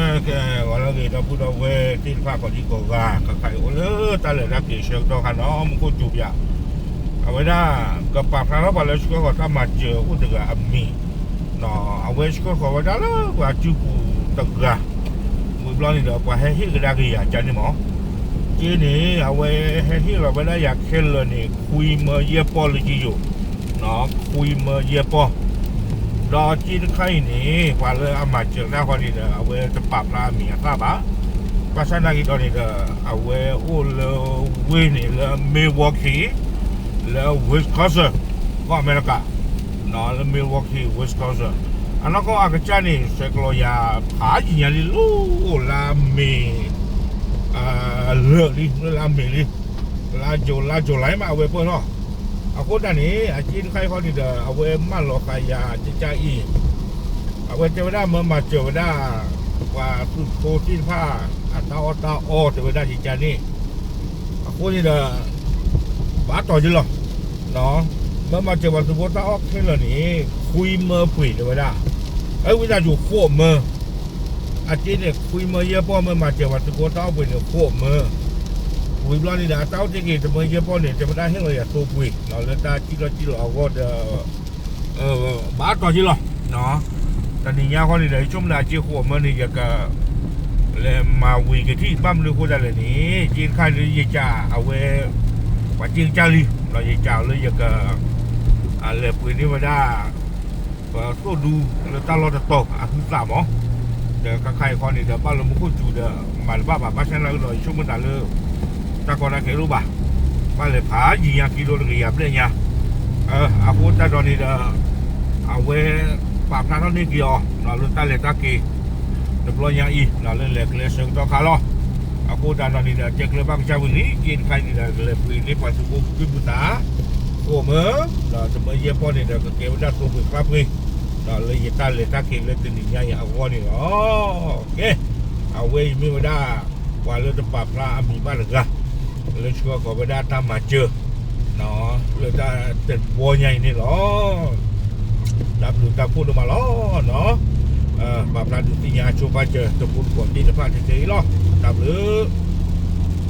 ကဲ ဂီၤလၢအဂ့ၤ ဒီပုၢ်ဒီဝဲၢ်သ့ၣ်တဖၣ် ကိးဒံကိးဂၤ ခဲခါအံၤအိၣ်လၢတၢ်လဲၤတၢ်က့ၤဆၢကတီၢ်ခါနီၤ မူခိၣ်စူၤပၠး အဝဲဒၣ် ကပာ်ဖျါထီၣ်ပှၤလၢဆှၢဃီၤတၢ်မၤစၢၤအိၣ်တဂၤအမံၤ အဝဲဆှၢဃီၤဝဲဒၣ်လၢပှၤစုပူၤတဂၤ ဝံၤဘျီန့ၣ်ဒီး ပှၤဟဲဟ့ၣ်ကဒါက့ၤယၤကန့ၣ်မး က့န့ၣ် အဝဲဟဲဟ့ၣ်လီၤဝဲဒၣ်ယၤခဲလၢာ်န့ၣ် ခွံမၢယဲၢ်ပီၢ်လၢက့ယိာ် ခွံမၢယဲၢ်ပီၢ် ဒီးက့တခါအံၤန့ၣ် ပှၤလၢအမၤစၢၤတၢ်ဃီန့ၣ်ဒီး အဝဲတပာ်ဖျါအမံၤအသၣ်ဘၣ်. ဘၣ်ဆၣ်နာ်က့ဒီးန့ၣ်ဒီး အဝဲအိၣ်လၢဝ့ၢ်န့ၣ်လၢ Milwaukee လၢ Wisconsin ကီၢ်အမဲရကၤ လၢ Milwaukee Wisconsin အနီၢ်ကီၢ်အကစၢ်န့ၣ် ဆဲးကျိးယၤဖးယံာ်ညါလံ လၢအိၣ်လါမ့ၤ လၢာ်လံ လၢလါမ့ၤလံ လါ June လါ July မး အဝဲပၢၢ်ထီၣ် အဃိသတးန့ၣ် အက့တခါအံၤဃီန့ၣ်ဒီး အဝဲမၢလီၤဃာ်ယၤကကါအံၤ အဝဲတဲဝဲဒၣ်မၢမၤစၢၤဝဲဒၣ် ပှၤသုးဖိသ့ၣ်တဖၣ် အတၢ်အီၣ်တၢ်အီတဲဝဲဒၣ်ကကါန့ၣ် အဃိန့ၣ်ဒီး ဘၣ်တီၤက့လီၤ မၢမၤစၢၤပှၤသုးဖိတၢ်အီၣ်ခဲလၢာ်န့ၣ် ခွံမၢပှ့ၤတဲဝဲဒၣ် အဝံသးစူၤဃိးမၢ အက့န့ၣ် ခွံမၢယဲၢ်ပီၢ် မၢမၤစၢၤပှၤသုးဖိတၢ်အီၣ်ပှ့ၤန့ၣ် ဃိးမၢ ဝံၤဘျီန့ၣ်ဒီး အတၢ်အိၣ်တ့ၢ်က့ၤတမၢယဲၢ်ပီၢ်န့ၣ် တဲဝဲဒၣ်ဟ့ၣ်လီၤယၤသိပှ့ၤ လၢတၢ်စံၣ်ထီၣ်စံၣ်လီၤအဂီၢ်ဒီး ဘၣ်တီၤက့လီၤ တနံၤညါဃီန့ၣ်ဒီး ယဆိကမိၣ်ဒၣ်အက့ဃိးမၢန့ၣ် ယက လဲၤမၤဝံၤကထံၣ် ဘၣ်မနုၤအဃိသတးလဲၣ်န့ၣ် က့တခါလၢယကးအဝဲ ပှၤစ့ကစၢ်လံ ဒီးယကးလၢယက အလဲၤပှ့ၤန့ၢ်ဝဲဒၣ် ပသိၣ်ဒူလၢတၢ်လီၢ်တတီၤအဟုသးမး ဒီးခဲခါအံၤဃီန့ၣ်ဒီး ဘၣ်လၢမူခိၣ်စူၤဒီး မၤတဘၣ်ဘၣ် ဘၣ်ဆၣ်နာ်ကဒီး ယဆိကမိၣ်သးလၢ တၢ်ကီတၢ်ခဲတအိၣ်ဘၣ် ဘၣ်လဲၤဖးယံာ်ညါခံလိတကယၤဘျဲၣ်ညါ အဃိသတးဒီးန့ၣ်ဒီး အဝဲပာ်ဖျါထီၣ်န့ၢ်က့ၤအီၤ လၢတၢ်လဲၤတၢ်က့ၤ တဘျီညါအံၤ လၢလဲၤကျဲဆၢကတီၢ်ခါလီၤ. အဃိသတးဒီးန့ၣ်ဒီး တဲကျၢၤဘၣ်ကစၢ်ဝံၤလံ က့တခါအံၤန့ၣ်ဒီး ကလဲၤပှ့ၤန့ၢ်ပှၤသုးဖိပူၤကွံာ်ပူၤသး ဃိးမၢ ဒီးတမၢယဲၢ်ပီၢ်န့ၣ်ဒီး ကကဲဝဲဒၣ်သိပှ့ၤဖးပှ့ၤ ဒီးလၢယတၢ်လဲၤတၢ်က့ၤလၢတနံၤညါအံၤအဂီၢ်န့ၣ်လီၤ. ကဲ အဝဲအံၤမ့ၢ်ဝဲဒၣ် ပှၤလၢတပာ်ဖျါအမံၤဘၣ်တဂၤ လၢဆှၢဃီၤဝဲဒၣ်တၢ်မၤစၢၤ လၢတၢ်တဘျီညါအံၤန့ၣ်လီၤ. တၢ်ဘျုးတၢ်ဖှိၣ်ဒိၣ်မးလီၤ. ပာ်ဖျါဒုးသ့ၣ်ညါဆိပာ်စၢၤတပူၤတကိးသ့ၣ်တဖၣ်ထဲအံၤလီၤ. တၢ်ဘျုး